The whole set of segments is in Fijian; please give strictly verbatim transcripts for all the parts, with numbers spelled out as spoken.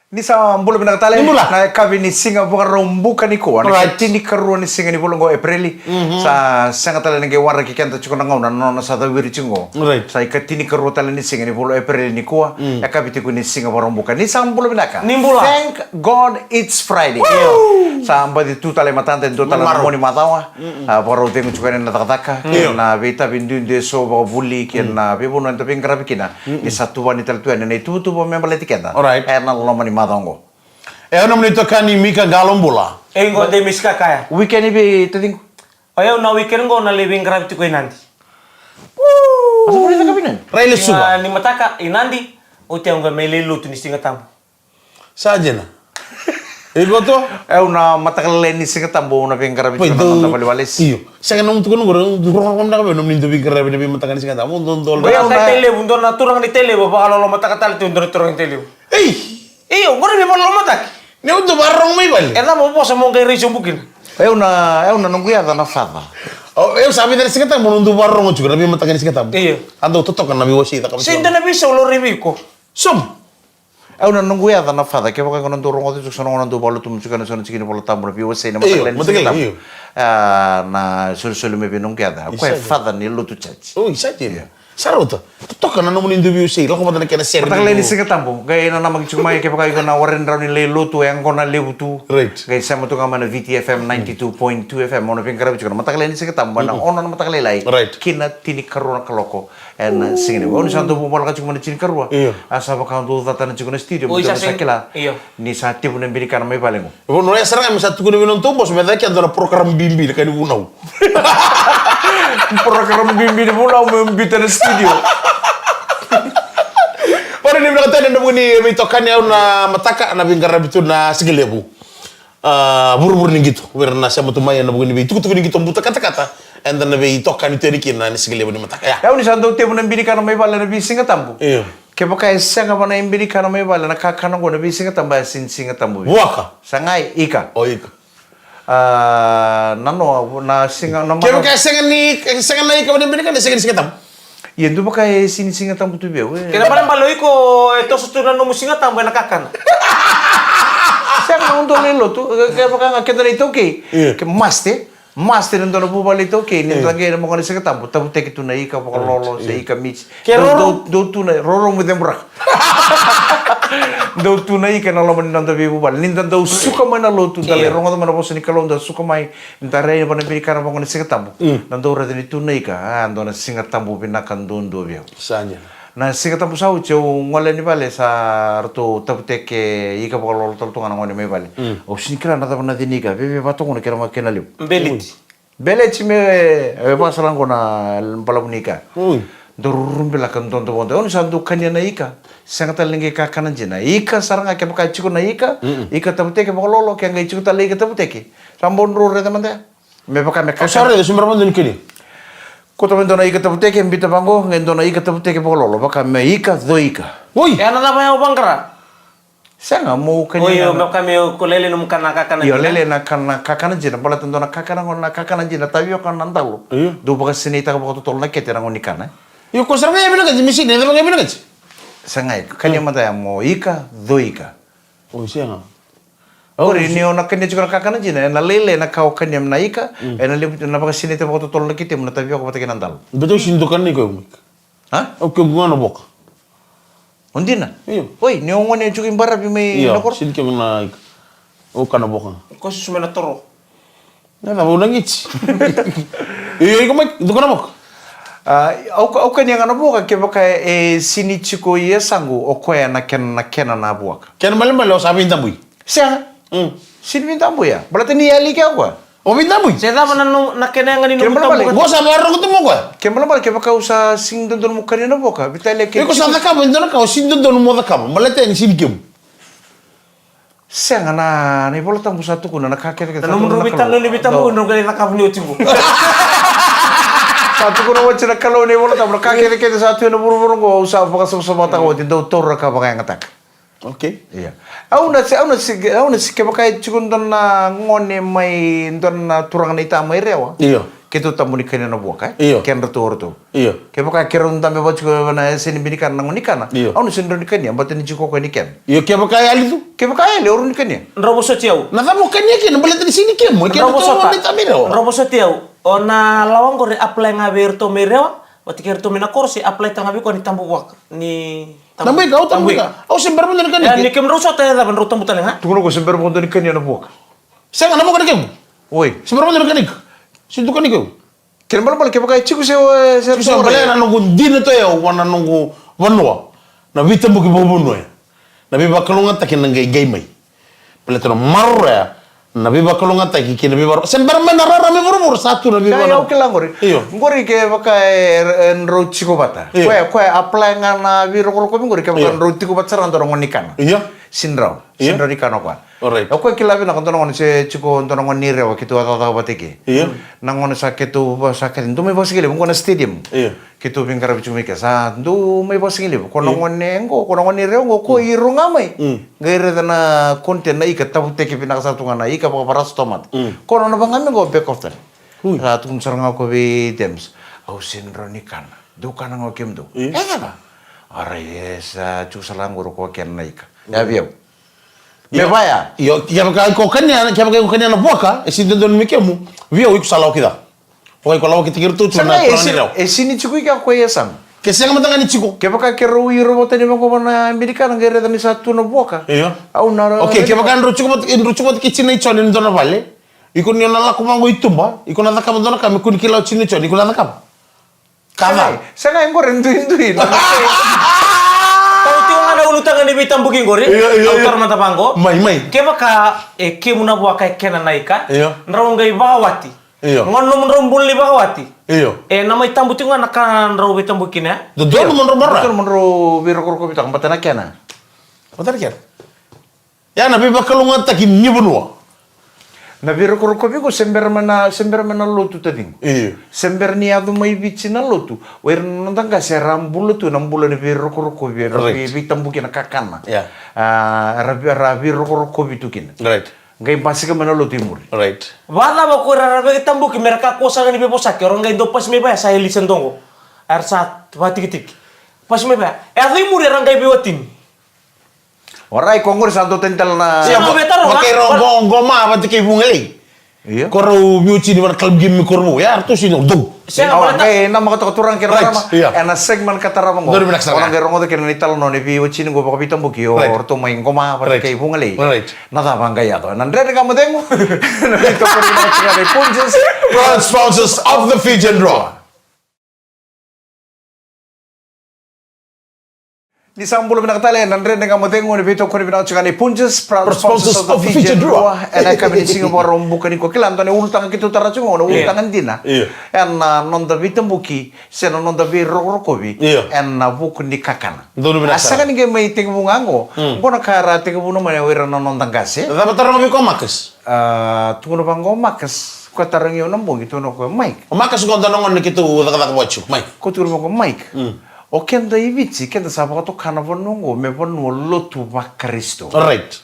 Ni sa bula vinaka tale. Ni bula. Na yakavi ni siga Vakaraubuka nikua, na Right. ikatinikarua ni siga ni vula oqo, Epereli. Mhm. Sa sega tale ni qai waraki keda tiko na gauna, na nona sa cawiri tiko oqo. Right. Sa ikatinikarua tale ni siga ni vula Epereli nikua, Mm. yakavi tiko ni siga Vakaraubuka. Ni sa bula vinaka. Ni bula. Thank God it's Friday. Woo! Sa baci tu tale matada e dua tale na Maro. moni macawa. Mm-mm. A, vakarau cegu tiko yani na cakacaka, Io. na veitavi duidui eso vakavuli, kei Mm. na veivanua eda veiqaravi kina. Mm-mm. Ni sa tuvani tale tu yani na ituvatuva me baleti keda. Alright. E na loma ni macawa oqo. E, au nomuni itokani Mika Qalobula. E, qo de Misi Kakaya. Weekend i vei, taciqu? O yau na weekend qo na lai veiqaravi tiko i Nadi. Woo! Asa vuli caka vinani? Rai le Siga Suva. ni mataka i Nadi, oti au qai mai lai lotu ni Siga Tabu. Sa dina. Iko to? Au na mataka lailai ni Siga Tabu, au na veiqaravi Pai tiko na dou- noda valenivoleka. Io. Sega na mutuka nungu, nungu, nungu, nungu, nungu, nungu, nungu, veiqaravi na veimataka ni Siga Tabu, dou, dou, Bai dou, au na dou. Tailevu, dou na turaga ni Tailevu, vakalolo mataka tale tu, dou na turaga ni Tailevu. Ei! Io, qori veivakalolo mataki. Ni au dou vakarorogo mai vale. E cava o vosa mo qai rai sobu kina? Eu na, eu na noqu yaca na Father. O, eu sa vica na Siga Tabu, mo dou vakarorogo tiko, na veimataka ni Siga Tabu. Io. A dou totoka na veiwasei, cakava Sei tiko. Da na veisau lo rai vei iko. Sobu. Au na noqu yaca na Father, kevaka iko na dau rogoca tiko so na gauna dau vakalotuma tiko ena so na tiki ni Vola Tabu na veiwasei na Io, mataka lailai ni mataka Siga lailai, Tabu. io. A, na solisoli mai vei noqu yaca. Ko e Isa, Father ni Lotu Church. O, isa, io. Io. Sa rauta. Totoka na nomuni dau veiwasei, lako vata na kena sere Mataka lailai ni ni Siga Tabu. Qai nanamaki tiko mai kevaka iko na warai ni rawa ni lai lotu, e yaqona levu tu. Right. Qai sema tu ga mai na V T F M ninety-two point two F M, au na veiqaravi tiko na mataka lailai ni Siga Tabu, mai na Mm. ono na mataka lailai. Right. Ki na tinikarua na kaloko. Ena siga ni, au ni sa dau vakavolaka tiko mai na tinikarua. Io. A sa vaka dau cata na tiko na studio, Oi, mo sa dau sa sega. kila. Io. Ni sa tevu na binikana mai vale qo. Io, no ya sara ga me sa tukuna vei nodatou boso, me caka e dua na program bibi na ka ni vunau. Program bibi ni vunau me biuta na studio. Ora ni vinaka tale na vuku ni veitokani, au na mataka na veiqaravi tu na siga levu. A, vuravura ni qito, vei ira na sema tu mai ena vuku ni veitukutuku ni qito buta katakata, eda na veitokani tu yani kina ni siga levu ni mataka. Ya. Au ni sa dau tevu na binikana mai vale na veisiga tabu. Io. Kevaka e sega vana e binikana mai vale na kakana qo na veisiga tabu, e sini siga tabu. Vuaka. Sa qai ika. O ika. A, na no, na siga, na Kevaka e sega ni, e sega na ika vana e binikana, e sega ni siga tabu. Ia, dua vaka e sini siga tabu tu vei au, e. Kena balebale o iko e toso tu na nomu siga tabu ena kakana. Sega na dua lai lotu, ke, kevaka ga keda na iTaukei. Io. Ke master, master na dua na vuvale iTaukei, ni Io. dua qai na moqa na siga tabu, tavuteke tu na ika vakalolo, Right. se Io. ika miti. Ke Dou, roro. dou, dou tu na, roro mu ceburaka. Dou tu na ika ena loma ni noda veivuvale. Ni da dau suka mai na lotu, da lai Io. rogoca mai na vosa ni Kalou, da suka mai, da rai vana binikana vaqo na siga tabu. Mm. Da dau raica ni tu na ika, a, dua na siga tabu vinaka duadua vei au. Sa dina. Na siga tabu sa oti au gole ni vale sa ratou tavuteke ika vakalolo tale tu ga na gone mai vale. Mm. Au sini kila na cava na cina ika, veve vata qo na kena, kena levu. Beleti. Ui. Beleti me, e, vakasala qo na balavu ni ika. Ui. Dau rurubilaka dodo vodo. Au ni sa dau kania na ika. Sega tale ni qai kakana dina. Ika sara ga kevaka e tiko na ika. Mm-mm. Ika tavuteke vakalolo, ke qai tiko tale ika tavuteke. Sa bau drau raica mada. Me vaka me kakana. Au sa raica, se me ra mada ni kania. Kauta mai dua na ika tavuteke, biuta vaqo, qai dua na ika tavuteke vakalolo. Vaka me ika, co ika. Ui! E na cava ya o vaqara? Sega, mo kania Oi, io, na me ka me ko lele nomu kana kakana Io, dina. lele na kana kakana dina, baleta dua na kakana qo na kakana dina, tavioka na dalo. Io. Dau vakasinaitaka vakatotolo na kete na gauna ni kana. Io, ko sara ga e vinakati, misini, e cava ga e vinakati? Sega, e kania Mm. mada ya mo ika, co ika. Oi, sega. Qori, Oi, ni o na kania tiko na kakana dina, e na lailai na ka o kania na ika, Mm. e na levu, na vakasinaita vakatotolo na ketemu na tavioka vata kei na dalo. Beto sini dua kana iko, Mike. Ha? Au kequ ga na voka. O dina? Io. Oi, ni o gone tiko i baravi mai Io, na koro? Sini kequ na ika. Au kana voka. Ko susu mai na toro. Na cava au na qiti. Io, iko mai, dua kana voka. A, au, au kania ga na voka kevaka e sini tiko i yasaqu o koya na kena, na kena na vuaka. Kena malemale o sa veidabui. Sega. Mm. Sini veidabui ya. Baleta ni yali ke o koya. O veidabui. Se cava na no, na kena yaga ni Kena nomu balebale. tabu Qo sa vakarorogo tu mo koya. Kena balebale kevaka au sa sini dodonu mo kania na voka. Vitalia ke Iko sa cakava e dua na ka o sini dodonu mo cakava. Baleta ni sini kemu. Sega na, na iVola Tabu sa tukuna na ka kecekece Na sa nomu tukuna na drau Kalou. veitalanoa ni veitabu, Dau. na nomu qai cakava ni oti qo. Sa tukuna oti na Kalou na iVola Tabu, na ka kecekece sa tu ena vuravura qo, au sa vakasavasavataka oti, dau taura ka vakayagataka. Okay. Ia. Au na se, au na se, au na se kevaka e tiko dua na gone mai dua na turaga na ita mai Rewa. Io. Keitou tabu ni kania na vuaka, e? Io. Kedratou o ratou. Io. Kevaka keirau dabe vata tiko ena yasa ni binikana na gone ni kana. Io. Au na sega ni rawa ni kania, baleta ni tiko o koya ni kena. Io, kevaka e yali tu? Kevaka e yali, au rawa ni kania. Drau vosoti au. Na cava o kania kina, baleta ni sega ni kemu, e kedratou gone ni tabu i Rewa. Drau vosoti au. O na lawa qori apply ga vei iratou mai Rewa, vata kei iratou mai na koro, se apply tale ga vei koya ni tabu vuaka, ni tabu. Tabu ika, au tabu ika. Au se bera vakadua ni kania. E, ni kemudrau sota e cava, drau tabu tale ga? Tukuna o koya se bera vakadua ni kania na vuaka. Sega, na vuaka na kemu. Oi. Se bera vakadua ni kania ika. Se tu kania ika. Kena ibalebale kevaka e tiko se, e, se tiko se, baleta na noqu dina tu o yau, vua na noqu vanua. Na veitabuki vakavanua ya. Na veivakalougatataki na qai, qai mai. Baleta na maroroya, na veivakalougatataki kei na veivaro-, se bera mai na rarama i vuravura, sa tu na veivaro-. Sa yau kila qori. Io. Qori kevaka e, e, drau tiko vata. Io. Koya, koya apply ga na veirokorokovi qori kevaka drau tiko vata sara ga dua na gone ni kana. Io. Sega ni rawa. Io. Sega ni rawa ni kana o koya. Alright. O koya kila vinaka dua na gone se tiko dua na gone ni Rewa keitou a cakacaka vata kei. Io. Na gone sa keitou va-, sa keitou dau mai vakasigalevu qo na stadium. Io. Keitou veiqaravi tiko mai ke sa dau mai vakasigalevu. Ko na gone qo, ko na gone ni Rewa qo, ko iro ga mai. Mm. Qai raica na content na ika, tavuteke vinaka sara tu ga na ika, vakavarasa tomata. Mm. Ko na nona vaqo mai qo back of the. Ui. Sa tukuna sara ga o koya vei Dems. Au sega ni rawa ni kana. Dou kana ga o kemudou. Io. E cava? Arai, e sa tiko sara ga qori o koya kena na ika. Ia vei au. Me vaya. Io, kevaka iko kania, kevaka iko kania na vuaka, e sega ni dodonu me kemu. Vei au, iko sa lawa kece. O iko lawa kece kei iratou tu na turaga ni Rewa. E sega ni tiko ika o koya e yasamu. Ke sega mada ga ni tiko. Kevaka keirau iro vata ni vaqo na binikana qai raica ni sa tu na vuaka. Io. Au na. Okay, kevaka drau tiko vata, drau tiko vata kei Jina i Joni ena dua na vale. Iko ni o na lako vaqo i tuba, iko na cakava dua na ka me kua ni kila o Jina i Joni, iko na cakava. Kaca. Sega, e qori e duidui. Tau tiko ga na ulutaga ni veitabuki qori. Io, io, io. Au tara mada vaqo. Mai, mai. Kevaka e kemu na vuaka e kena na ika. Io. Drau qai vakawati. Io. Qo na nomudrau bula ni vakawati. Io. E na mai tabu tiko ga na ka drau veitabuki kina. Dodonu mo drau maroroya. Dodonu mo drau veirokorokovitaka, baleta na kena. Baleta na kena. Ia na veivakalougatataki ni vanua. Na veirokorokovi qo se bera mai na, se bera mai na lotu, taciqu. Io. Se bera ni yaco mai Viti na lotu. O ira na noda qase era a bula tu na bula ni veirokorokovi, era vei, veitabuki na kakana. Ia. A, era, era veirokorokovi tu kina. Right. Qai basika mai na lotu i muri. Right. Vakacava ko ira era veitabuki me ra kakua sara ga ni veivosaki, o ra qai dau pasi mai vaya sa Elisa dogo. Era sa vatikitiki. Pasi mai vaya. E yaco i muri era qai veiwatini. Orait, ko qori sa dua tani tale na. Io, mo vei taro, okay, rau qo, qo ma vata kei Vugalei. Io. Ko rau veiwatini vata na club game mai Korovou. Ia, ratou sega ni dau. Sega, awa, qai namaka toka turaga kei na marama. Right, io. Ena segment ka tarava qo. Donu vinaka sara. O na qai rogoca kina na italanoa ni veiwatini qo vakaveitabuki o ratou mai Qoma vata kei Vugalei. Right. Na cava qai yaco. Ena Dredre Ga Mo Cegu. Na veitokoni vinaka tiko ga nei Punjas. Proud sponsors of the Fijian Drua. Ni sa bula vinaka tale, na Dredre Ga Mo Cegu, ni veitokoni vinaka tiko ga nei Punjas, proud sponsors of the Fijian Drua. Ena yakavi ni siga Vakaraubuka nikua, kila, dua na ulutaga keitou tara tiko qo, na ulutaga dina. Io. Ena noda veitabuki se na noda veirokorokovi. Io. Ena vuku ni kakana. Donu vinaka sara. A sega ni qai mai tekivu ga qo. Mm. Qo na ka era a tekivuna mai o ira na noda qase. Cava taro ga vei koya o Marcus? A, tukuna vaqo o Marcus, koya tarogi au na bogi, tukuna o koya, Mike. O Marcus qo dua na gone keitou cakacaka vata tiko, Mike. Ko tukuna vaqo, Mike. Mm. O keda i Viti, keda sa vakatoka na vanua qo me vanua lotu vaKarisito. Right.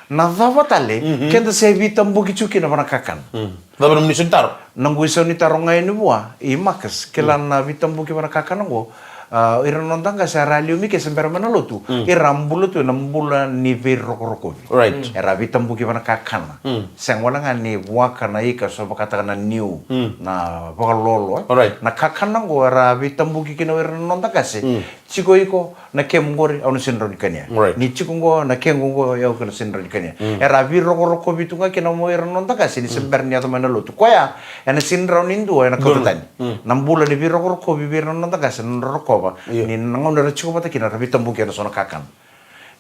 Na cava tale, mhm, keda se veitabuki tiko kina vana kakana. Mm. Cava nomuni isau ni taro? Noqu isau ni taro ga yani vua, i Marcus, kila, mm, na veitabuki vana kakana qo, a, ira na noda qase era a liu mai ke se bera mai na lotu, mm, ira a bula tu ena bula ni veirokorokovi. Right. Mm. Era a veitabuki vana kakana. Mm. Sega wale ga ni vuaka na ika, so vakataka na niu, mm, na vakalolo, e. Right. Na kakana qo era a veitabuki kina o ira na noda qase. Mm. Tiko iko, na kemu qori, au na sega ni rawa ni kania. Right. Ni tiko qo, na kequ qo, au na sega ni rawa ni kania. Mm. Era a veirokorokovi tu ga kina o ira na noda qase, ni se, mm, bera ni yaco mai na lotu. Koya, ena sega ni rawa ni dua, ena kauta tani. Mm. Na bula ni veirokorokovi vei ira na noda qase, na nodra rokova. Io. Ni na gauna era tiko vata kina, era veitabuki ena so na kakana.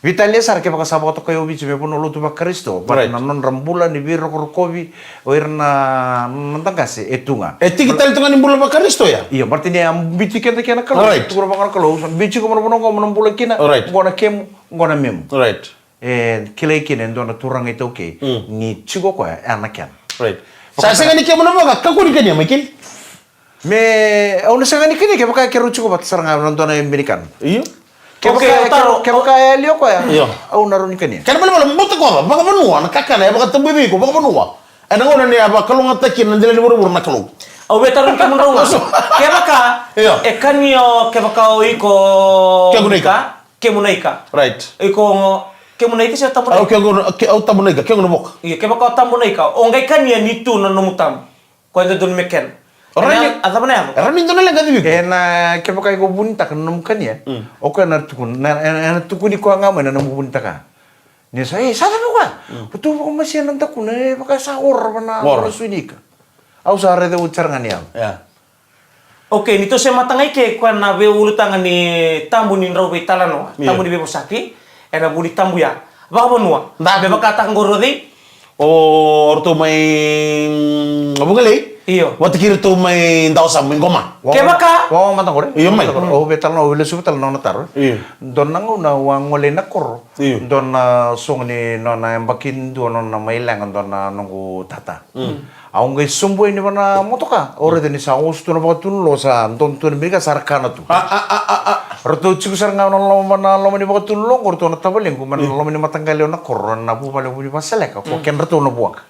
Veitalia sara kevaka sa vakatokai o Viti me vanua lotu vaKarisito, but, right, na nodra bula ni veirokorokovi, o ira na noda qase, e tu ga. E tiki tale tu ga ni bula vaKarisito ya? Io, baleta ni a biuti keda kei na Kalou. Right. Tukuna vaqo na Kalou, sa biuti iko mai na vanua qo mo na bula kina, right, qo na kemu, qo na memu. Right. E kilai kina e dua na turaga iTaukei, mm, ni tiko koya, e na kena. Right. Sa sega ni kemu na vuaka, kakua ni kania, Michael. Me, au na sega ni kania kevaka keirau tiko vata sara ga na dua na binikana. Io. Kevaka, okay, au taro, kevaka e yali o koya. Io. Au na rawa ni kania. Kena ibalebale, butakoca, vakavanua, na kakana e vakatabuya vei iko, vakavanua. Ena gauna ni a vakalougatataki na dela ni vuravura na Kalou. Au via tarogi kemudrau ga. Kevaka, io, e kania o, kevaka o iko, kemu na ika. Ika, kemu na ika. Right. Iko, kemu na ika se tabu na ika? Au kemu na, ke-, au tabu na ika, kemu na vuaka. Io, kevaka o tabu na ika, o qai kania ni tu na nomu tabu. Ko e dodonu me kena. Alright. Ena, a cava na yaco? Era ni dua na leqa civi. Ena, kevaka iko vunitaka na nomu kania. Mm. O koya na tukuna, na, ena, ena tukuni koya ga mai na nomu vunitaka. Ni sa, e, sa cava koya? Mm. O tou vakamasia na dakuna, e, vaka sa ora vana, ora, ora sui ni ika. Au sa raica oti sara ga ni yaco. Yeah. Okay, ni tou se mata ga i ke koya na veiulutaga ni tabu ni drau veitalanoa, io, tabu ni veivosaki, ena vu ni tabu ya. Vakavanua. Da. Me vakataka qori o cei? O ratou mai, mm, Vugalei. Io. Vata kei ratou mai Dawasamu, mai Qoma. Kevaka. Wa, wa, mata qori. Io, mai. Au veitalanoa, au veilesuva tale na nona taro. Io. Dua na gauna au a gole i na koro. Io. Dua na sogo ni nona yabaki dua nona mai leqa dua na noqu tata. Mm. Au qai sobu yani va na motoka, au raica ni sa oso tu na vakatunuloa, sa donu tu na binika, sa ra kana tu. A, a, a, a, a. Ratou tiko sara ga na loma, na loma ni vakatunuloa qo, ratou na tavalequ, mai na loma ni mataqali o na koro, na vuvale o Vunivaseleka, ko kedratou na vuaka.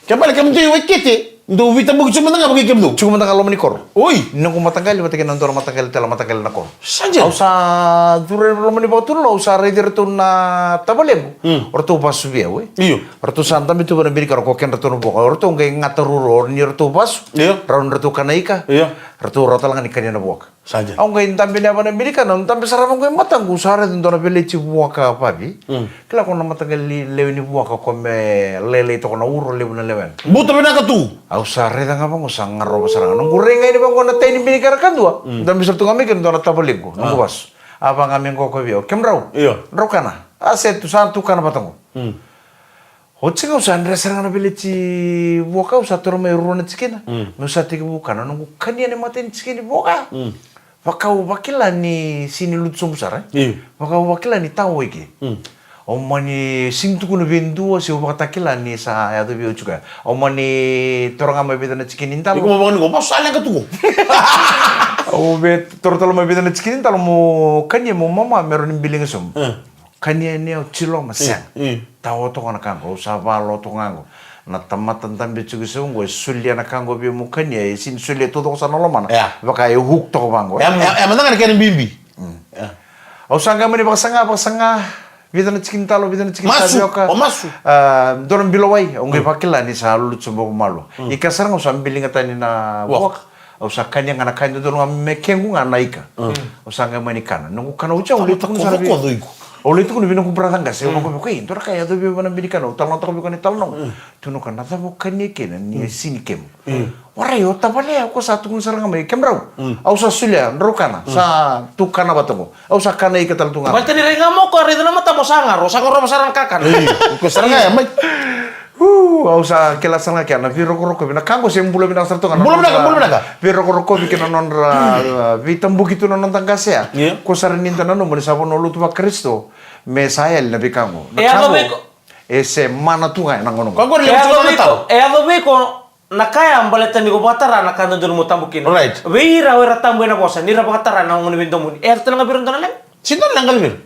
Kevaka kemudou i Waikete, dou veitabuki tiko mada ga vaka i kemudou. Tiko mada ga loma ni koro. Oi. Noqu mataqali vata kei na dua na mataqali tale, mataqali na koro. Sa dina. Au sa curu e loma ni vakatunuloa, au sa raici iratou na tavalequ. Mm. O ratou vasu vei au, e. Io. O ratou sa dabe tu va na binika, ko kedratou na vuaka. O ratou qai gata ruarua, o ni ratou vasu. Io. Rawa ni ratou kana ika. Io. Ratou rawa tale ga ni kania na vuaka. Sa dina. Au qai dabe yani va na binika, na dabe sara vaqo e mataqu, sa raica dua na veleti vuaka vavi. Mm. Kila ko na mataqali lewe ni vuaka ko me lailai toka na uro, levu na lewena. Buta vinaka tu. Au sa raica ga vaqo, sa garova sara ga. Noqu rai ga yani vaqo na tai ni binika era kadua. Mm. Dabe sara tu ga mai kina dua na tavalequ, noqu vasu. A vaqa me qoka vei au. Kemudrau? Io. Drau kana? A se tu, sa tu kana vata qo. Mm. Oti ga au sa dre sara ga na veleti vuaka, au sa toro mai rua na tikina. Mm. Meu sa tekivu kana, noqu kania na imatai ni tikina ni vuaka. Mm. Vaka au vakila ni sega ni lutu sobu sara, e? Io. Vaka au vakila ni tawa i ke. Mm. Au mani sega ni tukuna vei dua se au vakatakila ni sa yaco vei au tiko ya. Au mani toro ga mai vica na tikina ni dalo. Iko mo vaka ni ko, mo sa leqa tu ko. Au via toro tale mai vica na tikina ni dalo mo kania mo mama me rawa ni biliga sobu. Mm. Kania ni au tiloma, sega. Mm, mm. Tawa toka na ka qo, au sa valo toka ga qo. Na tamata dabe tiko se qo, e solia na ka qo vei au mo kania, e sega ni solia taucoko sara na lomana. Yeah. Vaka e hook toka vaqo. Yeah, yeah, yeah, mada ga na kena bibi. Mm. Yeah. Au sa qai mani vakasaga, vakasaga, vica na tikina ni dalo, vica na tikina ni tavioka. Masu, o masu. Ah, dua na bilo wai, au qai vakila ni sa lulutu sobu vakamalua. Mm. Ika sara ga au sa biliga tani na vuaka. Vuaka. Au sa kania ga na ka e dodonu ga me kequ ga na ika. Mm. Au sa qai mani kana. Noqu kana oti au lai tukuna sara vei, au lai tukuna vei noqu brother qase, au noqu vei koya, dua na ka e yaco vei au va na binika, au talanoataka vei koya na italanoa. Mm. Tukuna o koya, na cava o kania kina ni e sega ni kemu? Mm. Warai, o tavale ya, o koya sa tukuna sara ga mai, kemudrau. Mm. Au sa solia, drau kana, sa tu kana vata qo. Au sa kana ika tale tu ga. Baleta ni rai ga mo koya, raica na matamu, o sa garo, o sa garova sara na kakana. Io, o koya sara ga ya, mai. Uu, au sa kila sara ga kea na veirokorokovi, na ka qo se bula vinaka sara toka na nodra, bula vinaka, bula vinaka, veirokorokovi kei na nodra, uh, veitabuki tu na noda qase ya. Io. Ko sara ni da nanuma ni sa vanua lotu vaKarisito me sa yali na veika qo. Na ka qo e se mana tu ga ena gauna qo. Ka qo e yaco vei iko, e yaco vei iko na ka ya baleta ni ko vakatara na ka dodonu mo tabu kina. Right. Vei ira o ira tabu ena vosa, ni ra vakatara na gone veidomoni, e yaco tale ga vei ira dua na leqa. Sega ni dua na leqa vei ira.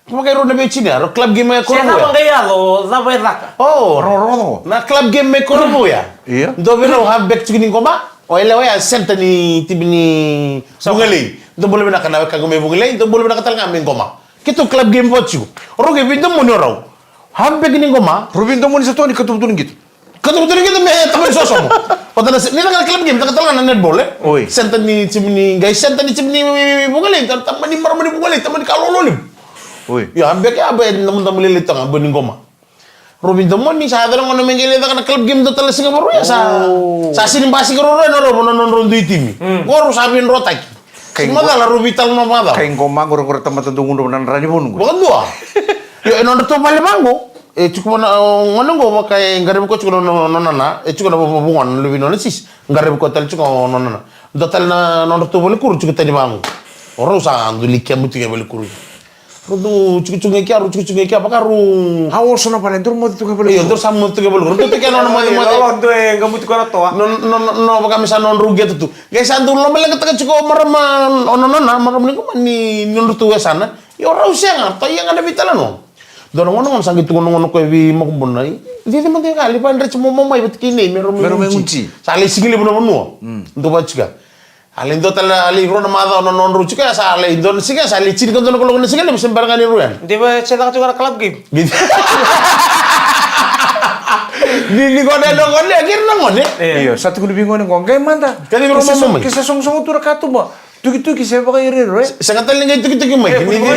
Kevaka e rua na veiwatini ya, rau club game e Korovu ya. Se cava qai yaco, cava e caka? O, rogo, rogo, rogo. Na club game e Korovu ya. Io. Dua vei rau halfback tiko ni Qoma, o yalewa ya center ni timi ni Vugalei. Dou bula vinaka na wekaqu mai Vugalei, dou bula vinaka tale ga mai Qoma. Keitou club game vata tiko. O rau qai veidomoni o rau. Halfback ni Qoma. Rau veidomoni sa toka ni katuba tu na qito. Katuba tu na qito me taba ni sosomo. Vata na se-, ni caka na club game, caka tale ga na netball, e? Oi. Center ni timi ni, qai center ni timi ni Vugalei, ta-, taba ni marama ni Vugalei, taba ni ka lolo levu. Oi. Io, a beka ya, a beka na mudamu lele toka, a beka ni Qoma. Rau veidomoni, sa yaco na gauna me qai lai caka na club game, dua tale na siga varua ya, sa, sa sega ni basika rau rua, na rau, na nodrau dui timi. Mm. Qo rau sa veidrotaki. Kai Qoma, macala rau veitalanoa vakacava? Kai Qoma qo, qo ra tamata dau gudrua na dra ni vonu qo. Vakadua. Io, e nodratou vale vaqo. E tiko na, o, gone qo vaka e qaravi koya tiko na, na, na, na, na, e tiko na vo-, vo-, vogona na luve ni nona sisi. Qaravi koya tale tiko na, na, na, na. Dua tale na, na nodratou valekuru tiko tani vaqo. O rau sa dau lai kemu tiko e valekuru. Rau dau tiko tiko ga i kea, rau tiko tiko ga i kea, vaka rau. A oso na vale, dau moce tu ga e valekuru. Io, dau sa moce tu ga e valekuru. Rau dau tiko e nona moce moce. Io, dau e qamuti koya na toa. No, no, no, no, vaka me sa nodrau qeta tu. Qai sa dau lomaleqataka tiko o marama, o nona, na, marama ni Qoma ni, ni nodratou yasana. Io, rau sega, rau ia ga na veitalanoa. Dua na gauna, gauna sa qai tukuna na gauna koya vei Makubuna, "Cici mada ga, lai vadreti mo mamai vata kei nei me rau mai guti." Sa lai siga levu na vanua. Dua vata tiko. A lai dua tale, a lai rua na macawa na nodrau tiko ya, sa lai dua na siga, sa lai tini ka dua na kaloko na siga levu, se bera ga ni rua yani. Dua vata se caka tiko na club game. Ni, ni gone, na gone, kei ira na gone. Io, sa tukuna vei gone qo, qai mada. Kei ira na gone. Ke sa sogosogo tu na katuba. Tukituki se vakairiro, e? Sega tale ni qai tukituki mai. Ni, ni,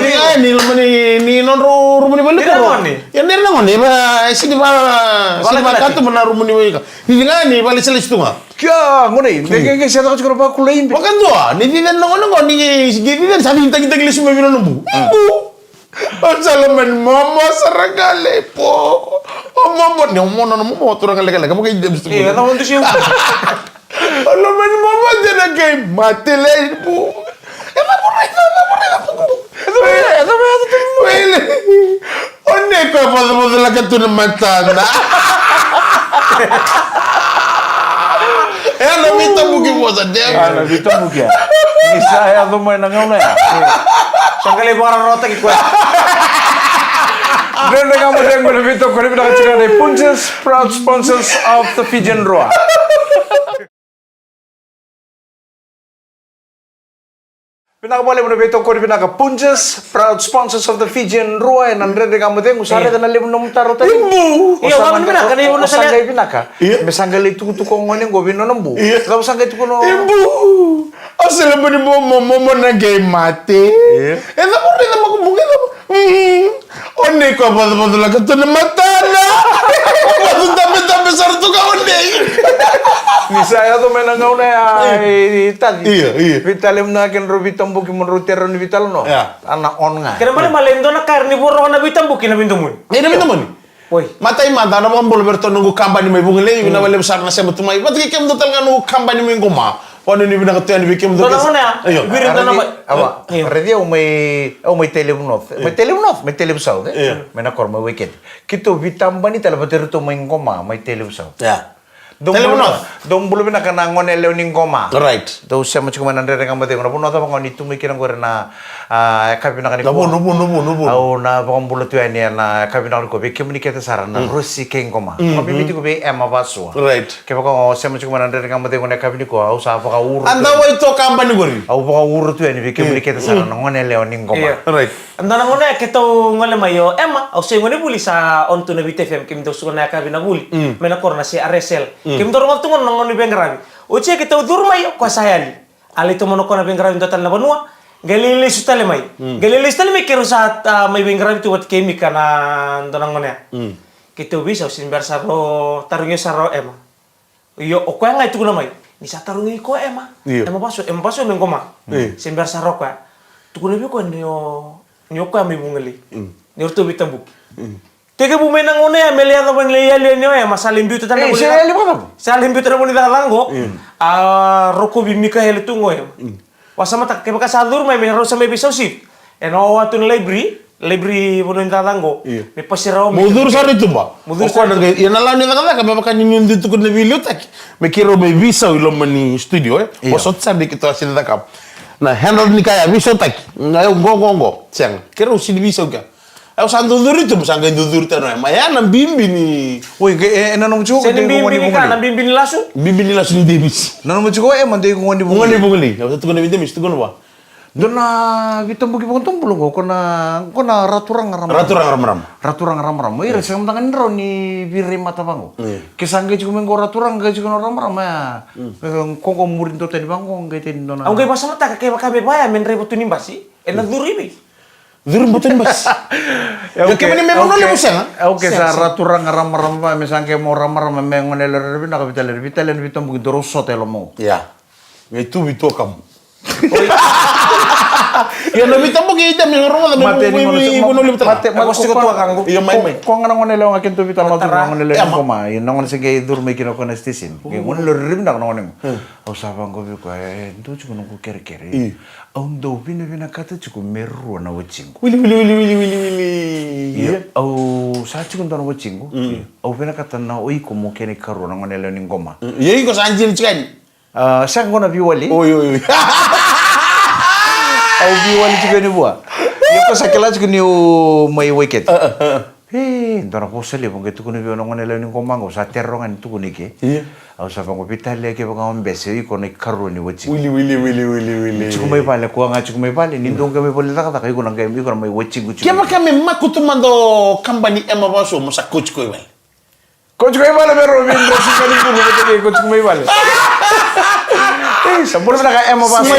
ni loma ni, ni nodrau rumu ni vale ni koro. Ia, ni ra na gone, va, e sini va, sini va katuba na rumu ni vale. Ni ga ni vale sele situ ga. Kia, gone, ni qai, qai se taka tiko na vakula ibe. Vakadua, ni cici na gone qo, ni qai cici sa ni takitaki lesu mai vei nona bu. Bu. O sa lomani momo sara ga le po. O momo, ni o momo, nona momo, turaga lekaleka, mo qai debs tu. E, na ondu siu. O lomani momo dena qai mate le po. E na momo, e na momo, e na momo. E na momo, e na momo. Wele. O nei koya vocovocolaka tu na matana. E na veitabuki vosa, dea. A na veitabuki, a. Ni sa yaco mai na gauna ya. Sa qai lai vakararawataki koya. Dredre Ga Mo Cegu na veitokoni vinaka tiko na Punjas, proud sponsors of the Fijian Drua. Vinaka vakalevu na veitokoni vinaka Punjas, proud sponsors of the Fijian Drua, ena Dredre Ga Mo Cegu. Sa raica na levu na nomu taro tani. Ibu. O sa qai vinaka. Me sa qai tukutuku o gone qo vei nona bu. Cava sa qai tukuna? Ibu. O sa lomani momo, momo na qai mate. E cava, raica Makubuna, cava. O nei koya vocovocolaka tu na matana. Voco tabetabe sara tu ka o nei. Ni sa yaco mai na gauna ya, e, Taci. Io, io. Veitalanoa kei na drau veitabuki mo drau tei rawa ni veitalanoa. A na on ga. Kena ibalebale e dua na ka era ni voroka na veitabuki na veidomoni. E na veidomoni. Oi. Matai mada, na vakabula vei iratou na noqu kabani mai Vugalei, vinaka vakalevu sara na sema tu mai. Vata kei kemudou tale ga na noqu kabani mai Qoma. Vanuinui vinaka tu yani vei kemudou. Dua na gone ya. Io. Viri dua na mai. Ava. Io. Raici au mai, au mai Tailevu North. Mai Tailevu North, mai Tailevu South, e? Io. Mai na koro mai Waikete. Keitou veitabani tale vata iratou mai Qoma, mai Tailevu South. Ia. Tailevu North. Dou bula vinaka na gone yalewa ni Qoma. Right. Dou sema tiko mai na Dredre Ga Mo Cegu. Na vanua cava ga o ni tu mai kina qori na, a, yakavi vinaka nikua. Na vunu, vunu, vunu, vunu. Au na vakabula tu yani ena yakavi vinaka nikua vei kemuni kece sara na Rosi kei Qoma. Vakabibi tiko vei Emma Vasua. Right. Kevaka o sema tiko mai na Dredre Ga Mo Cegu ena yakavi nikua, au sa vakaura tu yani. A dau wai tu o kabani qori? Au vakaura tu yani vei kemuni kece sara na gone yalewa ni Qoma. Ia. Right. A dua na gauna ya keitou gole mai o Emma, au se gone vuli, sa on tu na Viti FM, kemudou suka na yakavi na vuli. Mai na koro na se R S L. Kemudou rogoca tu gona na gauna ni veiqaravi. Oti ya keitou curu mai, o koya sa yali. A lai tomana o koya na veiqaravi dua tale na vanua. Qai lai lesu tale mai. Qai lai lesu tale mai, keirau sa, a, mai veiqaravi tu vata kei Mika na dua na gone ya. Keitou veisau, se bera sara o, tarogi au sara o Emma. Io, o koya ga e tukuna mai. Ni sa tarogi iko o Emma. Io. Emma Vasua, Emma Vasua mai Qoma. Io. Se bera sara o koya. Tukuna vei koya ni o, ni o koya mai Vugalei. Ni o ratou veitabuki. Tekivu mai na gauna ya me lai yacova ni lai yali yani o Emma, sa lai biuta tale na voli. Sa lai biuta na voli cakacaka qo. A rokovi Mikaele tu qo o Emma. Vakasamataka, kevaka sa curu mai, me rau sa mai veisau sivi. Ena wawa tu na library, library vanua ni cakacaka qo. Io. Me pasi rawa mai. Mo curu sara i tuba. Mo curu sara i tuba. Ia na lawa ni cakacaka, me vaka ni dui tukuna na veiliutaki. Me keirau mai veisau i loma ni studio, e? Io. Vosota sara ni keitou a sega ni cakava. Na handle ni ka ya, veisautaki. Na, qo, qo, qo. Sega. Keirau sega ni veisau kea. Au sa dau curu i tuba, sa qai dau curu tale o Emma. Ia na bibi ni. Oi, e, e, na nomu tiko. Se ni bibi ni ka, na bibi ni lasu? Bibi ni lasu ni Davis. Na nomu tiko, e, mada iko gone ni Vugalei. Gone ni Vugalei. Au sa tukuna vei Davis, tukuna vua. Dua na veitabuki vakadobula qo, ko na, ko na Raturaga Ramarama. Raturaga Ramarama. Raturaga Ramarama. Ira sega mada ga ni rawa ni veirai mata vaqo. Io. Ke sa qai tiko mai qo Raturaga, qai tiko na Ramarama, ya. E, ko qo muri dua tani vaqo, qai tani dua na. Au qai vakasamataka kevaka me vaya me draiva tu ni basi, ena curu i vei? Curu i batu ni basi. Ia, okay, kemuni me vanua levu sega. Okay, sa Raturaga Ramarama, me sa qai mo Ramarama, me gone yalewa rairai vinaka, veitalia, veitalia na veitabuki, daru sota e lomaqu. Ia. Qai tu vei tu o kamu. Ia na veitabuki, ita me rogoca me vanua levu tale. Mate, mate, ko ga na gone yalewa ga keitou veitalia, na gone yalewa ni Qoma. Ia na gone se qai curu mai kina ko na station. Qai gone yalewa rairai vinaka na gone qo. Au sa vaqo vei koya, e, dou tiko noqu kerekere. Au dau vinavinakata tiko me rua na watiqu. Wili, wili, wili, wili, wili, wili. Ia, au sa tiko dua na watiqu. Au vinakata na o iko mo kena ikarua na gone yalewa ni Qoma. Ia iko sa jini tiko yani? A, sega, qo na veiwali. Oi, oi, oi. Au veiwali tiko yani vua. Iko sa kila tiko niu mai Waikete. E, dua na vosa levu qai tukuna vei au na gone lewe ni qoma qo, sa tero ga ni tukuna i ke. Au sa vaqo veitalia kevaka o bese, iko na ikarua ni watiqu. Wili, wili, wili, wili, wili. Tiko mai vale, kua ga tiko mai vale, ni dou qai mai vale cakacaka, iko na qai, iko na mai watiqu tiko. Kevaka me makutu mada o kabani Ema Vasua mo sa kauti koya i vale. Kauti koya i vale me rau vei dresi ka ni bulu, vata kei kauti koya mai vale. Ei, sa bula vinaka Ema Vasua.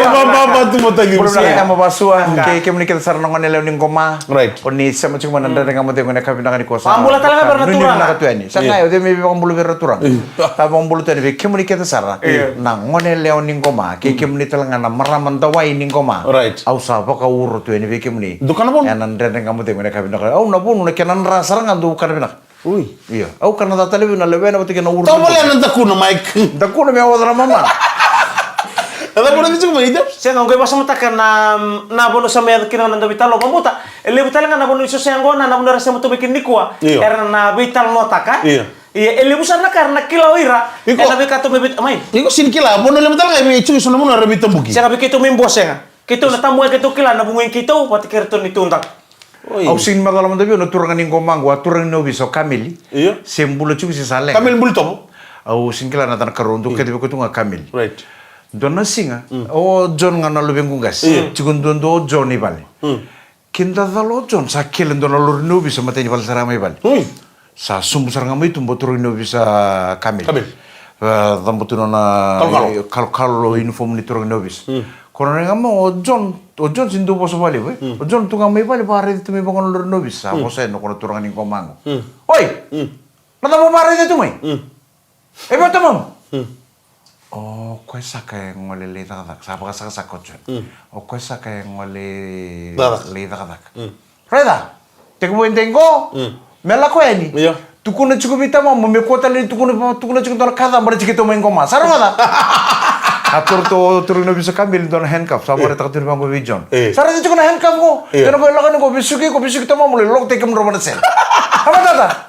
Bula vinaka Ema Vasua. Ke kemuni kece sara na gone lewe ni qoma. Right. O ni sema tiko mai na Dredre Ga Mo Cegu ena yakavi vinaka nikua sa. Vakabula tale ga vei ira na turaga. Sa qai o cei me vakabula vei ira na turaga. Sa vakabula tu yani vei kemuni kece sara na gone lewe ni qoma. Ke kemuni tale ga na marama dawai ni qoma. Right. Au sa vakauro tu yani vei kemuni. Ena Dredre Ga Mo Cegu ena yakavi vinaka. Au na vunu na kena dra sara ga dou kana vinaka. Ui. Io. Au kana ca tale vei na lewena vata kei na uru. Tavale na dakuna, Mike. Dakuna me oca na mama. Na dakuna ni tiko mai ita. Sega, qai vasamataka na, na vanua sa mai yaco kina na dauveitalanoa. Vabuta, e levu tale ga na vanua ni sosea qo na, na vanua era sema tu mai kina nikua. Io. Era na veitalanoataka. Io. Ia, e levu sara na ka era na kila o ira. Iko. Ena veika tu mai vei, mai. Iko sini kila, vanua levu tale ga e vei tiko so na vanua era veitabuki. Sega vei keitou mai Bua sega. Keitou na tamu e keitou kila na vugu i keitou, vata kei ratou ni tudaku. Oi. Au sega ni macala mada vei au na turaga ni qoma qo, a turaga ni ovisa o Kameli. Io. Se bula tiko se sa leqa. Kameli Bulitovo. Au sega ni kila na yacana karua, dou kece vei koya tu ga Kameli. Right. Dua na siga, o John ga na luvequ qase. Io. Tiko duadua o John i vale. Kida cala o John, sa kele dua na lori ni ovisa matai ni vale sara mai vale. Oi. Sa subu sara ga mai tuba o turaga ni ovisa Kameli. Kameli. E, caba tu nona kalokalo. Kalokalo, uniform ni turaga ni ovisa. Ko na raica mai o John, o John sini dau vosa vakalevu, e? O John tu ga mai vale, vakaraici tu mai vaqo na lori ni ovisa. Sa vosa yani o koya na turaga ni qoma qo. Oi! Na cava o vakaraica tu mai? E vei o tamamu? O koya saka e gole lai cakacaka, sa vakasakasaka o John. O koya saka e gole lai cakacaka. Raica, tekivu e dai qo, me lako yani. Io. Tukuna tiko vei tamamu, me kua tale ni tukuna, tukuna tiko dua na ka ca, baleta keitou mai qoma. Sa rogoca? A toro tu o turaga ni ovisa Kameli dua na handcuff, sa vakaraitaka tu ni vaqo vei John. Sa raica tiko na handcuff qo. Io. Kena qo e lako yani qo, vesuki iko, vesuki tamamu, lai lokotaki kemudrau vana sele. A matata.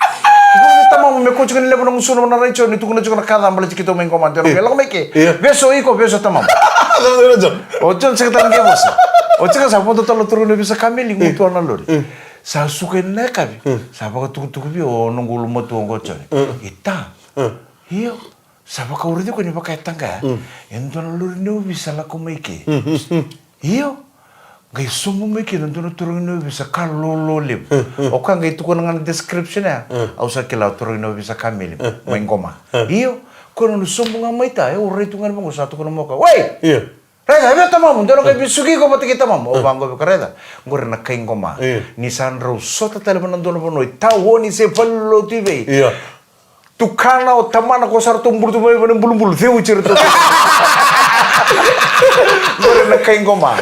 Tukuna vei tamamu, me kua tiko ni levu na gusuna vana rai John, ni tukuna tiko na ka ca, baleta keitou mai qoma, dua na qo e lako mai ke. Io. Vesu iko, vesu tamamu. O John sega tale ni qai vosa. O John sa vodo tale o turaga ni ovisa Kameli, gutuwa na lori. Sa suka yani na yakavi, sa vakatukutuku vei au o noqu ulumatua qo o John. Ita. Io. Sa vakauraici koya ni vaka e taqaya e dua na lori ni ovisa lako mai ke. Io. Qai sobu mai kina dua na turaga ni ovisa ka lolo levu. O koya qai tukuna ga na description ya. Au sa kila o turaga ni ovisa Kameli mai qoma. Io. Koya nona sobu ga mai ta, e, au rai tu ga ni vaqo sa tukuna mai o koya. Wei! Io. Raica, e vei o tamamu, dou na qai vesuki iko vata kei tamamu. Au vaqo vei koya, raica, qori na kai qoma. Io. Ni sa drau sota tale vana dua na vanua, i taoni se valenilotu i vei. Io. Tukana o tamana ko sa ratou bulutu mai vana bulubulu, ceuti ratou. Qori na kai qoma.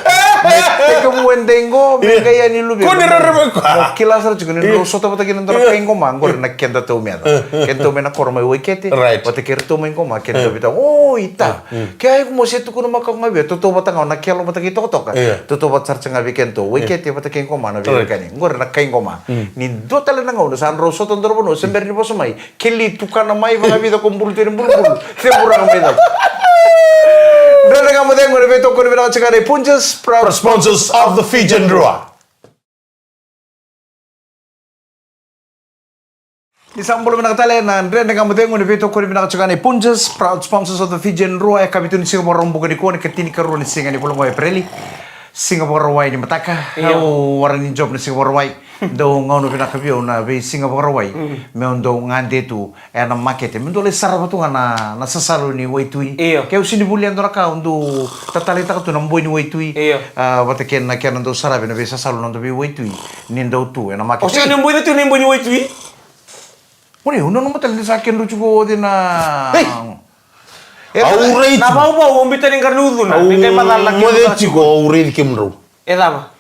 Me tekivu e dai qo, me qai yani luve. Ko ni rere mai koya. Mo kila sara tiko, ni drau sota vata kei na dua na kai qoma, qori na keda taumeca. Kedatou mai na koro mai Waikete, right, vata kei ratou mai qoma, kedatou vita, o, ita. Ke ai ko mo se tukuna makawa ga vei, tautauvata ga o Nakelo vata kei Tokatoka. Io. Tautauvata sara tiko ga vei kedatou. Waikete vata kei qoma na veiwekani. Qori na kai qoma. Ni dua tale na gauna sa drau sota dua na vanua, se bera ni vosa mai. Keli tukana mai, vakavica ko bulu teni bulubulu. Ceburaga mai cau. Dredre Ga Mo Cegu ena veitokoni vinaka tiko ga nei Punjas, proud sponsors of the Fijian Drua. Ni sa bula vinaka tale na Dredre Ga Mo Cegu ena veitokoni vinaka tiko ga nei Punjas, proud sponsors of the Fijian Drua. E kavitu ni siga Vakaraubuka nikua, ni katinikarua ni siga ni vula qo o Epereli. Siga Vakarauwai ni mataka. Io. Au warani job na siga Vakarauwai. Dau gauna vinaka vei au na veisiga Vakarauwai. Meu dau gade tu ena makete. Meu dau lai sarava tu ga na, na sasalu ni waitui. Io. Ke au sini volia dua na ka, au dau tatalaitaka tu na boi ni waitui. Io. A, vata kei na kena dau saravi na veisasalu na noda veiwaitui. Ni dau tu ena makete. O sega ni boi tu na boi ni waitui? Moni, au nanuma tale ni sa kedrau tiko o cei na. Ei! Au raici. Na vauvau, au bita ni qara ni ucuna, ni qai macala na kedrau. Moce tiko, au raici kemudrau. E cava?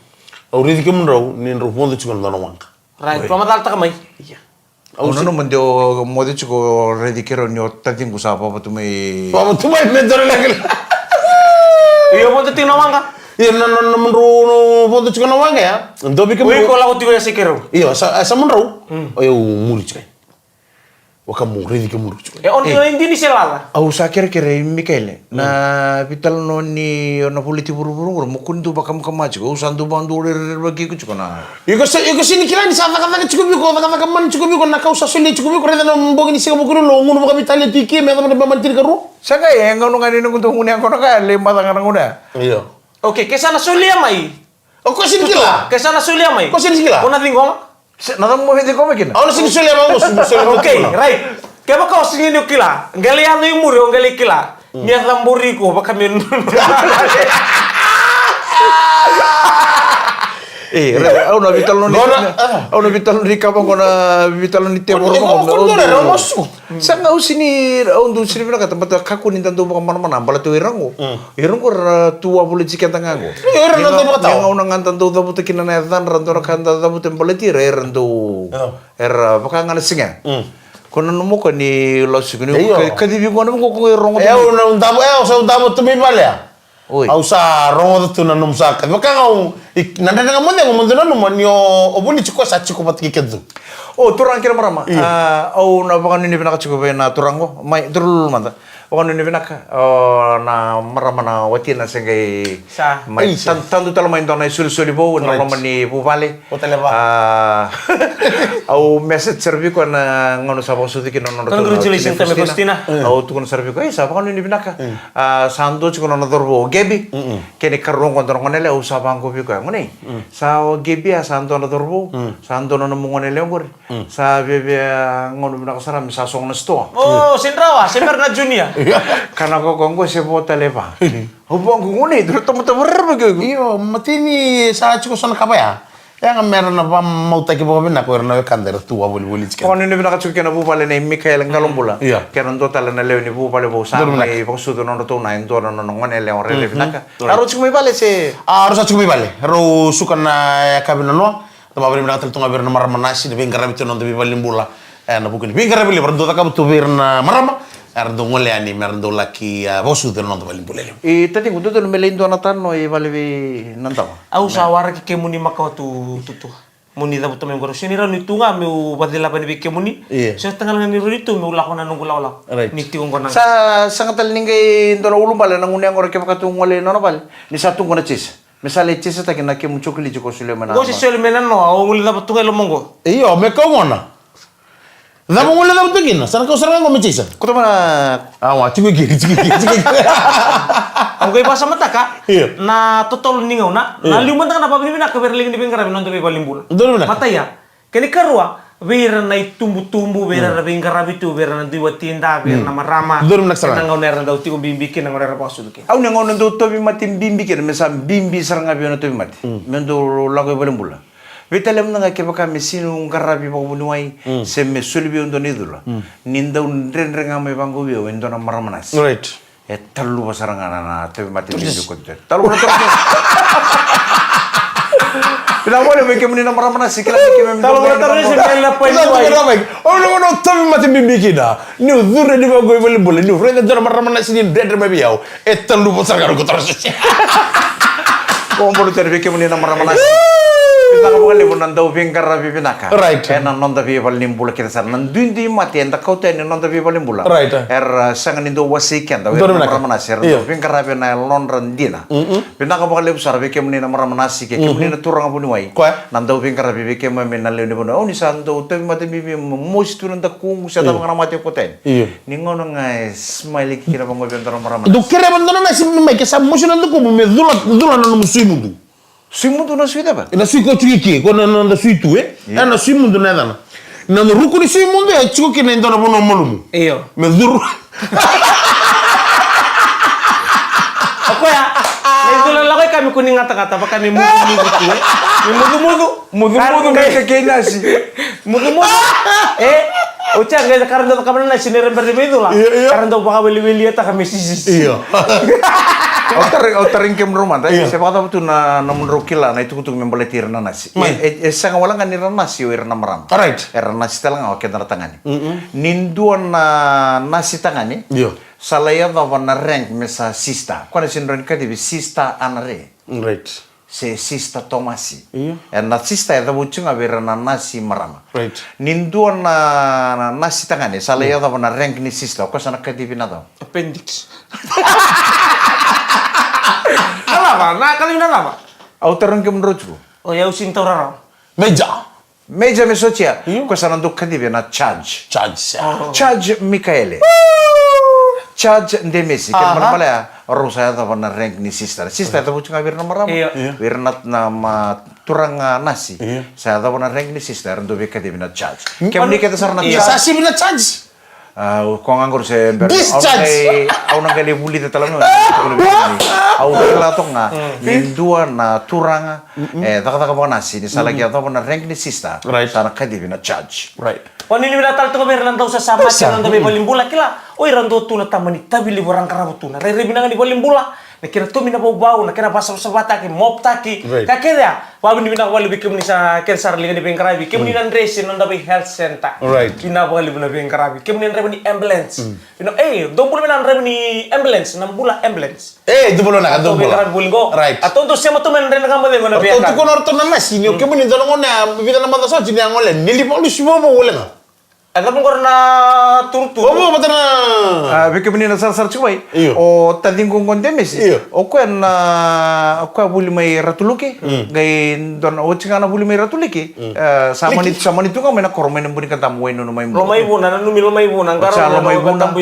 Au raici kemudrau ni drau vodo tiko na dua na waqa. Right, vamacalataka mai. Ia. Au nanuma de o moce tiko, raici keirau ni o taciqu sa vavatu mai. Vavatu mai me dua na leqa. Io, vodo tiko na waqa. Ia, na, na, na mudrau vodo tiko na waqa ya. Dua vei kemudrau. Iko lako tiko ya se keirau. Io, sa, sa mudrau. O yau muri tiko. Vakamu, raici kemudou tiko. E, o dina, e dina se lala. Au sa kerekere, Mikaele. Na veitalanoa ni o na voliti vuravura qori, mo kua ni dau vakamukama tiko. Au sa dau vakadua rerevaki iko tiko na. Iko se, iko sega ni kila ni sa cakacaka tiko vei iko, cakacaka mana tiko vei iko, na ka au sa solia tiko vei iko, raica na bogi ni siga Vukelulu, gunu vakaveitalia tu i ke, me yacova na veimama tinikarua. Sa qai, e gauna ga ni noqu dau gunu yaqona ka, lai maca ga na gauna ya. Io. Okay, ke sa na solia mai. O ko sega ni kila. Ke sa na solia mai. Ko sega ni kila. Ko na ciqoma. Se, na cava mo via ciqoma kina? Au na sega ni solia mai, au na sega ni solia mai. Okay, right. Kevaka o sega ni kila, qai lai yaco i muri, o qai lai kila. Mm. Ni a cabori iko, vaka me. E, right, au na veitalanoa ni, au na veitalanoa ni kava qo, na veitalanoa ni tevoro qo. Sa ga au sega ni, au dau sega ni vinakata, baleta kakua ni da dau vakamanamana, baleta o ira qo. Mm. Ira qo era tu wavoliti keda ga qo. Io, ira na dau vakatawa. Ni gauna ga da dau cavuta kina na yacadra, dua na ka da cavuta baleti ira, era dau, era vaka ga na siga. Mm. Ko na nomu ka ni lasika ni ka-, kacivi qo na nomu ka ko qai rogo. E, au na davo, e, au sa davo tu mai vale ya. Oi. Au sa rogoca tu na nomu sa kaci. Vaka ga au, i, na dredre ga mo cegu, mo dau nanuma ni o, o voliti koya sa tiko vata kei keda tu. O, turaga kei na marama. Io. A, au na vakanuinui vinaka tiko vei na turaga qo. Mai, duru lulu mada. Vakanuinui vinaka, o, na marama na watina se qai mai tan-, tadu tale mai dua na isolisoli vou ena loma ni vuvale. O Taleva. A, au message sara vei koya na gauna sa vakasucu kina na nodra. Congratulations, Faustina. Au tukuna sara vei koya, e, sa vakanuinui vinaka. Mm. A, sa dua tiko na nona cauravou o Gebi. Mm-mm. Kena ikarua qo dua na goneyalewa, au sa vaqo vei koya. Gonei. Mm. Sa o Gebi a sa dua na cauravou. Mm. Sa dua na nomu goneyalewa qori. Mm. Sa viavia gauna vinaka sara me sa sogo na sitoa. O, se drawa, se bera na junior. Ka na koko qo se vo Taleva. Au vaqo, Gonei, dua na tamata vakarerevaki o iko. Io, mateni sa tiko so na ka vaya. Ia ga mera na vakamautaki vakavinaka o ira na wekada era tu wavolivoli tiko. Vakanuinui vinaka tiko kei na vuvale nei Mikaele Qalobula. Io. Kei na dua tale na lewe ni vuvale vou sa mai vakasucu nodratou na e dua na nona goneyalewa rairai vinaka. Rau tiko mai vale se? A, rau sa tiko mai vale. Rau suka na yakavi nanoa. Da vakavinavinaka tale tu ga vei ira na marama nasi, na veiqaravi tu na noda veivalenibula. E, na vuku ni veiqaravi levu era dau cakava tu vei ira na marama. Era dau gole yani mera dau laki, a, vakasucu na noda valenibula levu. I tatiqu, dodonu me lai dua na tano i vale vei Nadawa. Au sa waraki kemuni makawa tu, tu, tu. Mo ni cavuta mai qori. Sega ni rawa ni tu ga meu vakacilava yani vei kemuni. Io. Sega tale ga ni rawa ni tu meu lako na noqu lakolako. Right. Ni tiko qo na. Sa, sa sega tale ni qai dua na ulubale na gunu yaqona kevaka tu gole i nona vale. Ni sa tu qo na chase. Me sa lai chasetaki na kemu chocolate ko solia mai na. Qo se soli mai na noa, o gole cava tu ga i loma qo. Io, me kau gona. Cava gole cava tu kina, sa na kau sara ga qo me chase. Ko tama na. Awa, tiko i keri, tiko i keri, tiko i keri. Au qai vakasamataka. Io. Na totolo ni gauna, na liu mada ga na vakavinavinaka vei ira liga ni veiqaravi na noda veivalenibula. Donu vinaka. Mataia. Kena ikarua, vei ira na itubutubu, vei ira era veiqaravi tu, vei ira na dui watida, vei ira na marama. Donu vinaka sara. Kena gauna era dau tiko bibi kina, gauna era vakasucu kina. Au na gauna dau tauvimate bibi kina, me sa bibi sara ga vei au na tauvimate. Mm. Me dau lako i valenibula. Vei tale mada ga kevaka me sega niu qaravi vakavuniwai, se me soli vei au dua na icula. Mm. Ni dau dredre ga mai vaqo vei au e dua na marama nasi. Right. E taluva sara ga na, na tauvimate bibi koto. Taluva na tauvimate. Vinaka vakalevu vei kemuni na marama nasi, kila ni keimami taluva na tauvimate bibi. Au na, au na tauvimate bibi kina. Niu curu yani vaqo i valenibula, niu raica dua na marama nasi ni dredre mai vei au. E taluva sara ga na koto. Au vakabula tale vei kemuni na marama nasi. Vinaka vakalevu na dau veiqaravi vinaka. Right. Ena noda veivalenibula kece sara. Na duidui mate eda kauta yani ena noda veivalenibula. Right. Era sega ni dau wasei keda, o ira na marama nasi, era dau veiqaravi ena yalodra dina. Mm-mm. Vinaka vakalevu sara vei kemuni na marama nasi kei kemuni na turaga vuniwai. Koya. Na dau veiqaravi vei keimami na lewe ni vanua. Au ni sa dau tauvimate bibi, mosi tu na dakuqu, se cava ga na mate e koto yani. Io. Ni gauna ga e smile kina vaqo vei au dua na marama nasi. Dou kerea vei dua na nasi mai ke sa mosi na dakuqu me cula, cula na nomu sui mudu. Sui mudu na sui cava? Na sui ko tiko i ke, ko na, na, na sui tu, e? Io. E na sui mudu na yacana. Na ruku ni sui mudu e tiko kina e dua na vanua malumu. Io. Me curu. O koya, na icula lako i ka me kua ni gatagata, vaka me mudumudu tu, e? Me mudumudu. Mudumudu me kakei nasi. Mudumudu. E? Oti a qai ka ra dau cakava na nasi ni ra bera ni veicula. Io, io. Ka ra dau vakaweliweliataka me sisisi. Io. Au tarai, au tarai kemudrau mada. Io. Se vakacava tu na, nomudrau kila na itukutuku me baleti ira na nasi. E, e, e sega wale ga ni ra nasi o ira na marama. Right. Era nasi tale ga o keda na tagane. Mm-mm. Ni dua na nasi tagane. Io. Sa lai yacova na rank me sa sister. Koya na sega ni rawa ni kacivi sister ana re. Right. se Sister Tomasi. Io. E na sister e cavuti ga vei ira na nasi marama. Right. Ni dua na, na nasi tagane sa lai yacova na rank ni sister, o koya sa na kacivi na cava? Appendix. Na cava? Na kacivi na cava? Au tarogi kemudrau tiko. O yau sini taura rawa. Major. Major me sotia. Io. Ko sa na dau kacivi na charge. Charge, yeah. Oh. Charge Mikaele. Charge Demesi. Kena marama lea, rau sa yacova na rank ni sister. Sister, e cavuti ga vei ira na marama. Io. Vei ira na, na ma turaga nasi. Io. Sa yacova na rank ni sister, era dau veikacivi na charge. Kemuni kece sara na charge. Sa sivi na charge. Au ko ga qori se bera. Discharge. Au na qai lai vulica tale mai. Au kila toka ga ni dua na turaga e cakacaka vakanasi ni sa laki yacova na rank ni sister. Right. Sa na kacivi na charge. Right. O ni vinaka tale toka vei ira na dau sasa mate na noda veivalenibula, kila. O ira dau tu na tama ni tavi levu ra qarava tu na rairai vinaka ni valenibula. Na kena tomi na vauvau, na kena vasavasavataki, moptaki. Right. Ka kece ya. Vakavinavinaka vakalevu vei kemuni sa kece sara liga ni veiqaravi. Kemuni na dresi na noda vei health center. Right. Vinaka vakalevu na veiqaravi. Kemuni na draiva ni ambulance. Vinaka, e, dou bula mai na draiva ni ambulance, na bula ambulance. E, dou bula na, dou bula. Veiqaravi voli qo. Right. A tou dou sema tu mai na draiva na gama cegu na veiqaravi. Tou tukuna o ratou na nasi, ni o kemuni dou na gone, vica na maca sa tini a gole. Ni li vakalusi vovo wale ga. E cava qori na turuturu? Omo, vata na. A, vei kemuni na sarasara tiko mai. Io. O taciqu qo Demesi. Io. O koya na, o koya vuli mai Ratuluke. Mm. Qai dua na, oti ga na vuli mai Ratuluke. Mm. E, sa mani, sa mani tu ga mai na koro mai na Bunikadamu, Wainunu mai Buka. Lomaivuna, nanumi Lomaivuna. Qara Lomaivuna.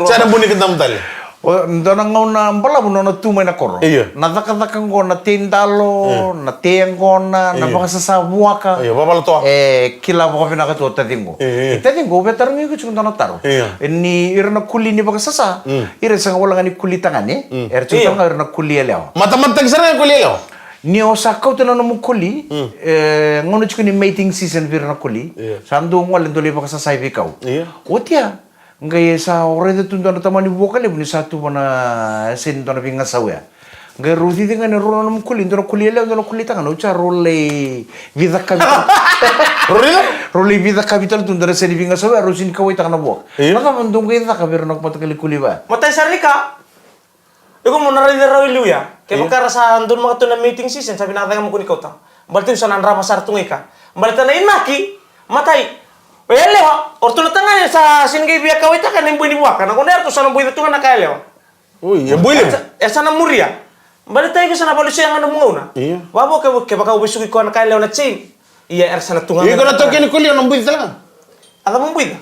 Sa na Bunikadamu tale. O, dua na gauna balavu nona tu mai na koro. Io. Na cakacaka qo, na teidalo, na tei yaqona, na vakasasa vuaka. Io, vavalatoa. E kila vakavinaka tu o taciqu. Io. E taciqu, au via tarogi iko tiko dua na taro. Io. E ni ira na kuli ni vakasasa, ira e sega wale ga ni kuli tagane, era tiko ga ira na kuli yalewa. Matamatataki sara ga kuli yalewa. Ni o sa kauta na nomu kuli, e, gauna tiko ni mating season vei ira na kuli. Io. Sa dou gole dou lai vakasasa i veikau. Io. Oti ya, qai sa o raica tu dua na tamani vuaka levu ni sa tuva na yasa ni dua na veigasau ya. Qai rau cici ga ni rau na nomu kuli, dua na kuli yalewa, dua na kuli tagane, oti ya rau lai vicakavi. Rau lai vicakavi tale tu dua na yasa ni veigasau ya, rau sini kauwaitaka na vuaka. Io. Na cava dou qai caka vei ira na mataqali kuli vaya? Matai sara ni ka. Iko mo na raica rawa i liu ya. Kevaka ra sa donumaka tu na mating season, sa vinaka cake mo kua ni kauta. Baleta ni sa na drava sara tu ga i ka. Baleta na inaki, matai. O yalewa, o ratou na tagane sa sini qai via kauwaitaka na iboi ni vuaka. Na gauna ya ratou sa na boica tu ga na ka yalewa. Oi, e boi levu. E sa na muria. Baleta iko sa na valusia ga na nomu gauna. Io. Vavo ke, kevaka au vesuki koya na ka yalewa na chain. Ia, era sa na tu ga. Iko na taukei ni kuli, o na boica tale ga. A cava boica?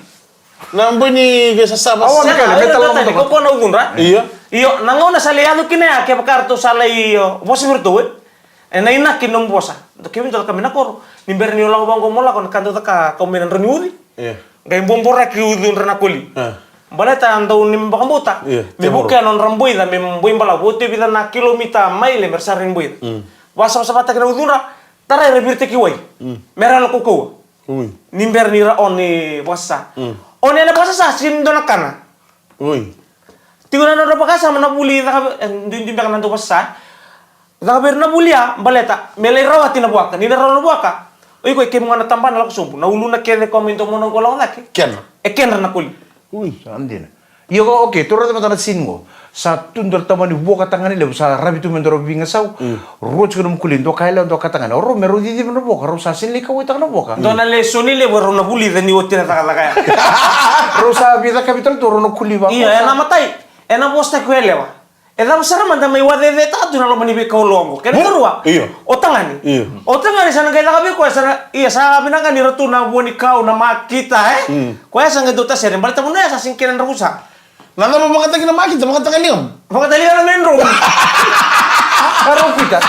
Na boi ni veisasava. Awa, sega, Mikaele, me tala mada. Ko na ucudra. Io. Io, na gauna sa lai yaco kina ya, kevaka ratou sa lai, io, vosa vei ratou, e. E na inaki nomu vosa. Dou kevei dou caka mai na koro. Ni bera ni o lako vaqo mo lako na ka dou caka kau mai na drau ni uci. Io. Qai boboraki ucudra na koli. E. Baleta dou ni vakabauta. Io. Me vukea nodra boica, me boi balavu. Oti e vica na kilomita maile, me ra sa rai boica. Mm. Vasavasavataki na ucudra, tarai ra viritaki wai. Mm. Me ra yalo kaukauwa. Ui. Ni bera ni ra on ni vakasasa. Mm. On ena vakasasa, sini dua na kana. Ui. Tiko na nodra vakasama na vuli, caka, e, duidui beka na dau vakasasa. Caka vei ira na vuli ya, baleta me lai rawati na vuaka. Ni na rawa na vuaka. O iko e kemu ga na tabana lako sobu. Na uluna kece ko mai domona qo lako cake. Kena. E kedra na koli. Ui, sa dina. Io, okay, tou raica mada na scene qo. Sa tu dua na tamani vuaka tagane levu, sa ravi tu me dua na veigasau. Mm. Rua tiko na nomu koli, dua ka yalewa, dua ka tagane. O rau me rau ciciva na vuaka, rau sa sini lai kauwaitaka na vuaka. Dua na lesoni levu rau na vulica ni oti na cakacaka ya. Rau sa veicakavi tale tu, rau na koli vaka. Io, ena matai, ena vosataki o yalewa. E cava sara mada mai wacecetaka tu na loma ni veikau loqo. Kena karua. Io. O tagane. Io. O tagane sa na qai caka vei koya sa na, ia sa vinaka ni ra tu na vua ni kau na makita, e? Mm. Koya sa qai dau tasere, baleta vanua ya sa sini kena dravusa. Na cava vakataki na makita, vakataka ligamu. Vakataka liga na main road. Ka rau pita.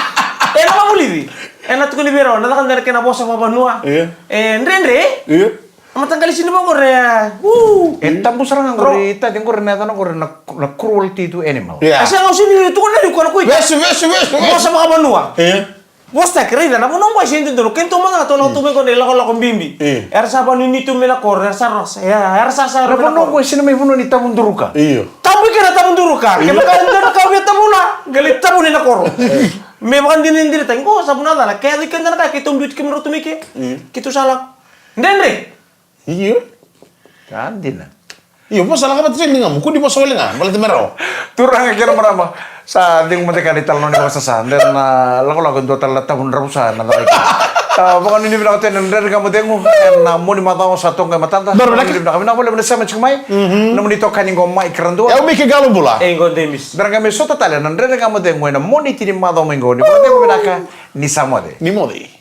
E na vavulici. E na tukuni vei rau, na caka dua na kena vosa vakavanua. Io. E dredre. Io. A mataqali sini vaqori, e, u. E tabu sara ga qori, taci qori na yacana qori na, na cruelty to animal. Yeah. A sega, au sini tukuna ni koya na koi. Vesu, vesu, vesu, vesu. Vosa vakavanua. Io. Vosataki, raica, na vanua qo e sini dodonu, keitou mada ga tou lako tu mai qo na ilakolako bibi. Io. Era sa vanuinui tu mai na koro, era sa rosa, ia, era sa sa. Na vanua qo e sini mai vanua ni tavuduruka. Io. Tabu i ke na tavuduruka. Io. Kevaka e dua na ka via tabuna, qai lai tabuni na koro. Io. Me vakadinadinataki, qo sa vuna cala, ke yaco i keda na ka, keitou biuti kemudrau tu mai ke. Io. Keitou sa lako. Dredre. Io. Ka dina. Io, vosa lako vata tiko ni gamu, kua ni vosa wale ga, baleta me rawa. Turaga kei na marama, Sa cegu mada ga na italanoa ni vakasasa, de na lakolako e dua tale na tavu na dravusa na cava ika. Vakanuinui vinaka tu ena Dredre Ga Mo Cegu ena mua ni macawa sa toka e matada. Vinaka, vinaka vakalevu na sema tiko mai. Nomuni itokani qo mai Karadua. Au Miki Qalobula. E qo Demis. Dredre Ga Mo Cegu ena mua ni tini macawa mai qo, ni vakacegu vinaka, ni sa moce. Ni moce.